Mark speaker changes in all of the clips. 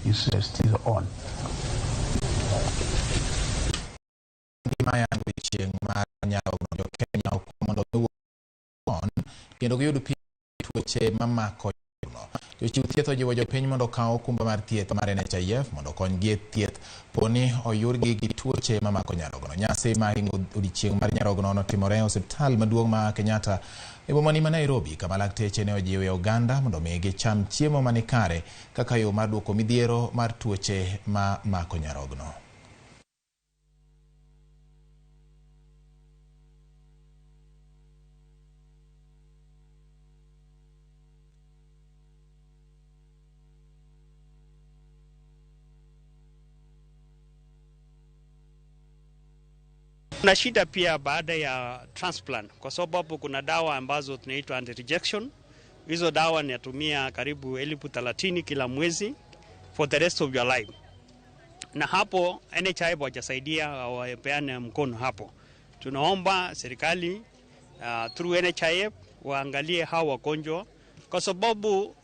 Speaker 1: is still on.
Speaker 2: Ngima ya odiechieng' mar nyarogno jo-Kenya okwa mondo on kendo giyud pi tuoche mamako nyarogno. Jochiw thieth ojiwo jopiny mondo okaw okumba mar thieth mar NHIF mondo okonygi e thieth poni oyudgi gi tuoche mamako nyarogno. Nyasi mar hingo odiechieng' mar nyarogno notimore e osiptal maduong' ma Kenyatta e bomani ma Nairobi, kama lakteche ne ojiwo oganda mondo mi gicham chiemo manikare kaka yo mar duoko midhiero mar tuoche ma mako nyarogno.
Speaker 3: Kuna shida pia baada ya transplant, kwa sababu kuna dawa ambazo tunaitwa anti rejection. Hizo dawa natumia karibu 30,000 kila mwezi for the rest of your life, na hapo NHIF wajasaidia, wapeane mkono hapo. Tunaomba serikali through NHIF waangalie hawa wagonjwa, kwa sababu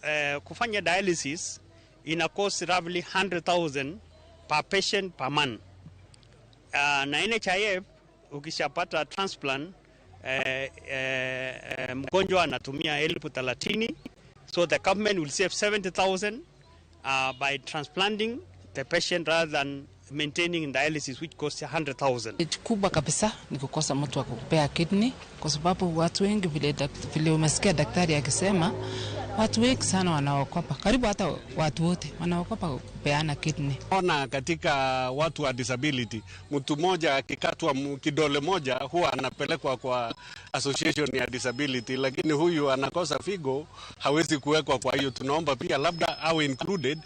Speaker 3: kufanya dialysis ina cost roughly 100,000 per patient per month. Na NHIF ukishapata transplant mgonjwa anatumia 30,000, so the government will save 70,000 by transplanting the patient rather than maintaining dialysis which costs 100,000.
Speaker 4: Kubwa kabisa ni kukosa mtu wa kukupea kidney, kwa sababu watu wengi vile umesikia daktari akisema, watu wengi sana wanaokopa, karibu hata watu wote wanaokopa kupeana kidney.
Speaker 5: Ona katika watu wa disability, mtu mmoja akikatwa kidole moja huwa anapelekwa kwa association ya disability, lakini huyu anakosa figo hawezi kuwekwa. Kwa hiyo tunaomba pia labda awe included.